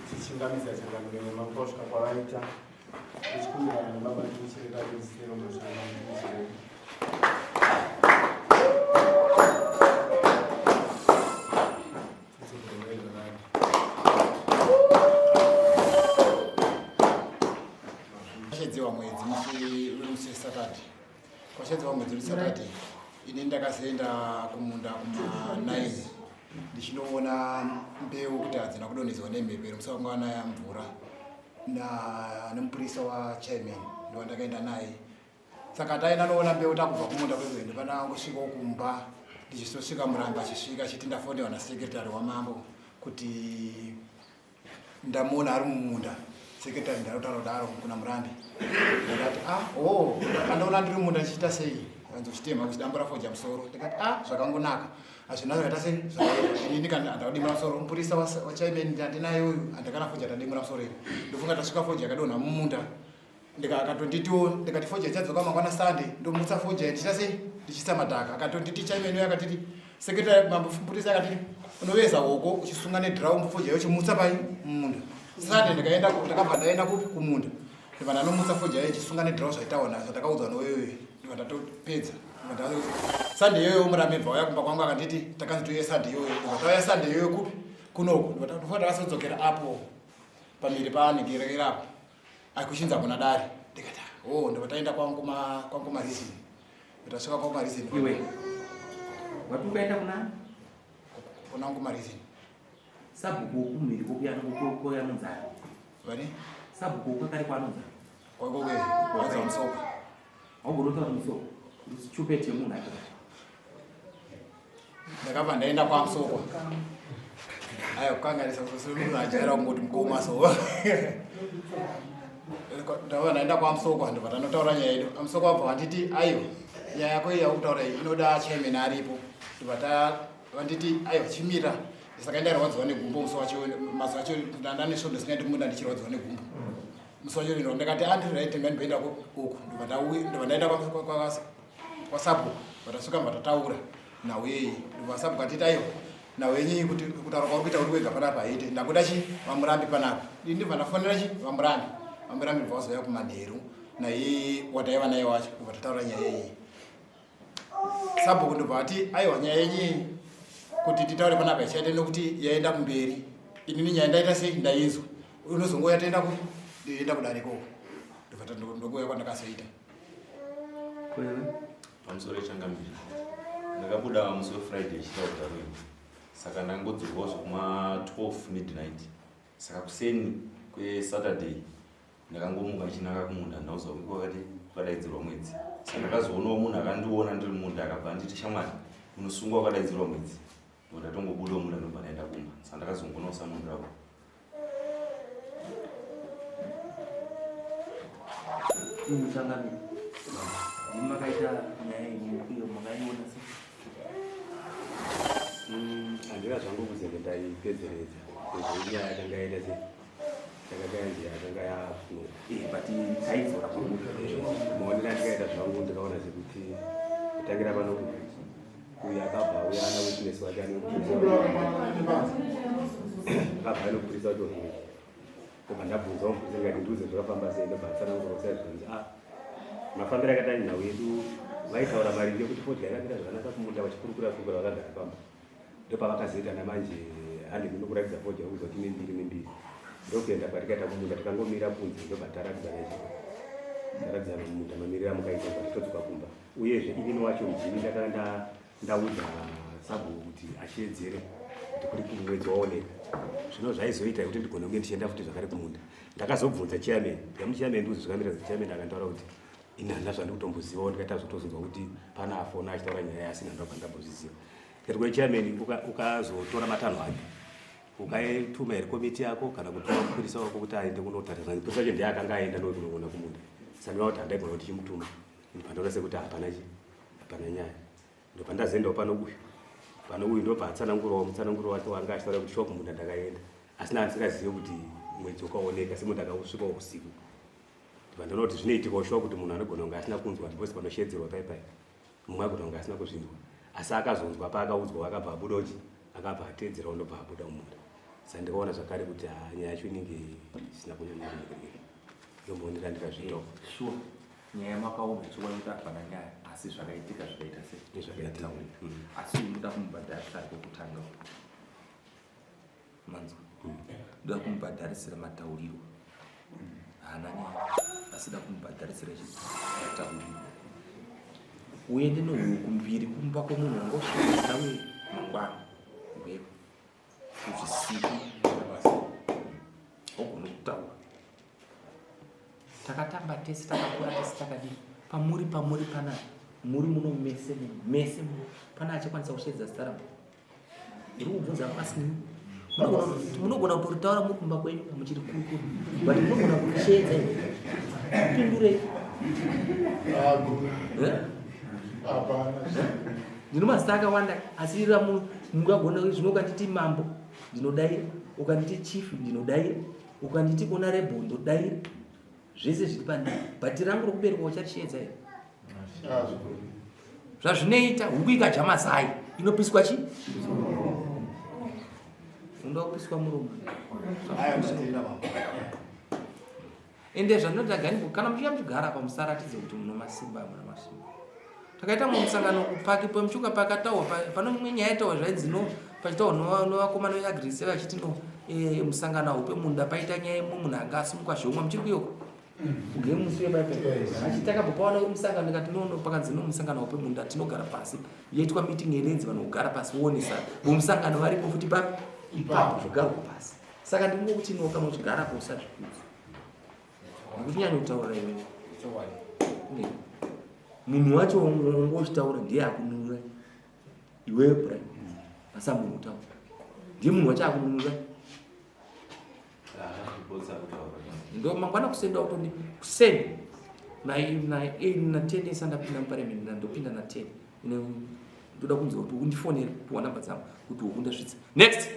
Tichingamidza changamire nemaposvika kwavaita tichikumbirana nebaba timuchireka timusiro mazvina timuchireka. Kwashedziwa mwedzi musi musi Saturday. Kwashedziwa mwedzi musi Saturday. Ini ndakazoenda kumunda kuma 9 ndichinoona mbeu kuti hadzina kudonhedzwa nemhepo musi wanga wanaya mvura na nemupurisa wachairman ndowandakaenda naye saka taenda noona mbeu takubva kumunda kwezvende panangosvikawo kumba ndichisosvika murambi achisvika achiti ndafonewa nasekretary wamambo kuti ndamuona ari mumunda sekretary ndarotaura kudaro kuna murambi ndakati ah oh andoona ndiri mumunda ndichiita sei anzi uchitema uchidambura foja musoro ndikati ah zvakangonaka hazvina zvakaita sei inini kana andakudimura musoro mupurisa wachaimeni ndandinaye uyu andakana foja tadimura musoro iri ndofunga tasvika foja yakadonha mumunda ndikakatonditiwo ndikati foja ichadzoka mangwana sunday ndomutsa foja ndichita sei ndichisa madhaka akatonditi chaimeni akatiti sekretary mambo mupurisa akatiti unoveza hoko uchisunga nedraumbu foja yochimutsa pai mumunda sunday ndikaenda ndakabva ndaenda kupi kumunda ndibva ndanomutsa foja yayo ichisunga nedrau zvaitaona zvatakaudzwa nowewe ndibva ndatopedza sunday iyoyo murame bva uya kumba kwangu akanditi takanzi tiuye sunday iyoyo ndibva tauya sunday iyoyo kupi kunoku ndibva ndofana ndakasodzokera apo pamiri paanenge apo akuchinza kuna dare ndikati oh ndobva taenda kwangoma kwangoma reason ndasvika kwangoma reason iwe wati ukaenda kuna kuna ngoma reason sabhuku wokumhiri kokuyanonzara vani sabhuku wokwakari kwaanonzara kwakokwe kwanza musoko haugoni kutaura musoko stupid yemunhu acho ndakabva ndaenda kwamusokwa ayo kukanganisa munhu ajaira kungoti mukoma so ndabva ndaenda kwamusokwa ndobva tanotaura nyaya yedu amusokwa abva vanditi aiwa nyaya yako iyi yakutaura iyi inoda chairman aripo ndobva vanditi aiwa chimira saka ndairwadziwa negumbo musi wacho mazuva acho ndandane svondo singaendi kumunda ndichirwadziwa negumbo musi wacho ndakati andirirait ndandimboenda uku ndobva ndaenda kwasabhuku vatasvika vatataura nhau yeyi ndobva sabhuku atiti aiwa nhau yenyu kuti kutaura kwauri kuita uri wega panapa haite ndakuda chi vamurambi panapa ini ndibva ndafonera chi vamurambi vamurambi ndibva vazouya kumanheru naye wataiva naye wacho ndobva tataura nyaya yeyi sabhuku ndobva ati aiwa nyaya yenyu kuti titaure panapa ichaite nokuti yaenda kumberi inini nyaya ndaita sei ndainzwa unozongouya toenda ku ndoenda kudare koko ndobva ndokuuya kwandakazoita Pamusoro yechangamire ndakabuda musi wefriday ichitaura rwendo saka ndangodzorwawo zvekuma 12 midnight saka kuseni kwesaturday ndakangomuka ndichinanga kumunda ndauza kuti kwakati kwakadaidzirwa mwedzi saka ndakazoonawo munhu akandiona ndiri munda akabva anditi shamwari unosungwa wakadaidzirwa mwedzi ndo ndatongobudawo munda ndobva ndaenda kumba saka ndakazongonawo samunhu ravo Changamire, ndimi makaita nyaya iyi iyo makaiona sei? Handina zvangu kuzenge ndaipedzeredza sezvo nyaya yakanga yaita sei yakanga yanzi yakanga yafuura Eh, but taidzora kwamuri. Maonero andikaita zvangu ndikaona sekuti kutangira pano uyu akabva auya ana witness wake akabva anopurisa wacho here ndobva ndabvunzawo mupurisa ndikati ndiuze zvakafamba sei ndobva atsanangura kusai zvikanzi a ah, mafambiro akaita nhau yedu vaitaura maringe ekuti fodya yakamira zvakanaka kumunda vachikurukura kurukura vakagara pamba ndopavakazoitana manje handi ndinokuratidza fodya kuza kuti nembiri nembiri ndokuenda kwatikaita kumunda tikangomira kunze ndobva taratidzana izvo taratidzana mumunda mamirira mukaita bva totodzoka kumba uyezve inini wacho mujini ndakanga ndaudza sabhuku kuti asheedzere kuti kuri kumwedzi waoneka zvino zvaizoita kuti ndigone kunge ndichienda futi zvakare kumunda ndakazobvunza chairman ndikamuti chairman ndiuze zvakamira chairman akantaura kuti ini handina zvandikutombozivawo ndikaita zvotozonzwa kuti pana afona achitaura nyaya yaasina ndobva ndambozviziva ndikati kwe chairman ukazotora matanho ake ukaituma here komiti yako kana kutuma mupurisa wako kuti aende kunotarisa mupurisa wacho ndiye akanga aenda nokunoona kumunda saka kuti handaigona kuti chimutuma Pandaona sekuti hapana chi hapana nyaya ndopandazoendawo pano uyu pano uyu ndobva atsanangurawo mutsananguro wake wanga achitaura kuti shuwa kumunda ndakaenda asi ndandisingazive kuti mwedzi ukaoneka semunhu ndakausvikawo usiku pandaona kuti zvinoitikawo shuwa kuti munhu anogona kunge asina kunzwa because panoshedzerwa pai pai mumwe agona kunge asina kuzvinzwa asi akazonzwa paakaudzwa akabva abuda uchi akabva ateedzerawo ndobva abuda mumunda. Saka ndikaona zvakare kuti ah, nyaya yacho inenge isina kunyanya kuningirira. Ndombonera ndikazviitawo. Sure. Nyaya yamakaona chokwadi kuti hapana nyaya asi zvakaitika zvikaita sei? Nezvakaitika. Asi unoda kumubhadharisa kwekutanga. Manzwa. Ndoda kumubhadharisira matauriro. Haana nyaya asi da kumubhadharisira chii? Matauriro. Uende nehuku mbiri kumba kwemunhu wanga usvika uye mangwana. Iwewe. Uzvisiki. Haugoni kutaura. Takatamba tese takakura tese takadii. Pamuri pamuri pana muri muno mese mese muno pana achakwanisa kusheedza zita rangu. Ndiri kubvunza pasini. Munogona kutoritaura muri kumba kwenyu muchiri kurukura. But munogona kurisheedza imi. Pindurei. Eh? Ndino mazita akawanda asi mungagona zvino ukanditi mambo ndinodaira, ukanditi chief ndinodaira, ukanditi honorable ndodaira. Zvese zviri pandiri. But rangu rokuberekwa ucharisheedza here? Zvazvinoita huku ikadya mazai inopiswa chi? Unoda kupiswa muromo. Ende zvandinoita gani kana muchiya muchigara apa musaratidze kuti muno masimba muna masimba. Takaita mumwe musangano kupaki pemuchuka pakataurwa pane mumwe nyaya yataurwa zvainzi no pachitaurwa nevakomana veagriseve vachiti no eh, musangano haupe munda paita nyaya yemumwe munhu anga asimuka zhomwa muchiri kuyoka musi webible achiti takabva pawana musangano ndikati no no pakanzi no musangano haupe munda tinogara pasi yaitwa meeting yelenzi vanhu kugara pasi voonesa vomusangano varipo futi papi ipapo zvogarwa pasi saka ndingokuti no kana uchigarapo usazvikudza nekuti nyanya kutaurira iwewe munhu wacho wanga uchitaura ndiye akununura iwewe Brian asi munhu utaura ndiye munhu wacho akununura ndo mangwana kusenda utoni kuseni na 10 esa ndapinda muparliament ndopinda na 10 ndoda kunzwa kuti undifonere kuwa namba dzangu kuti ukundasvitsa next.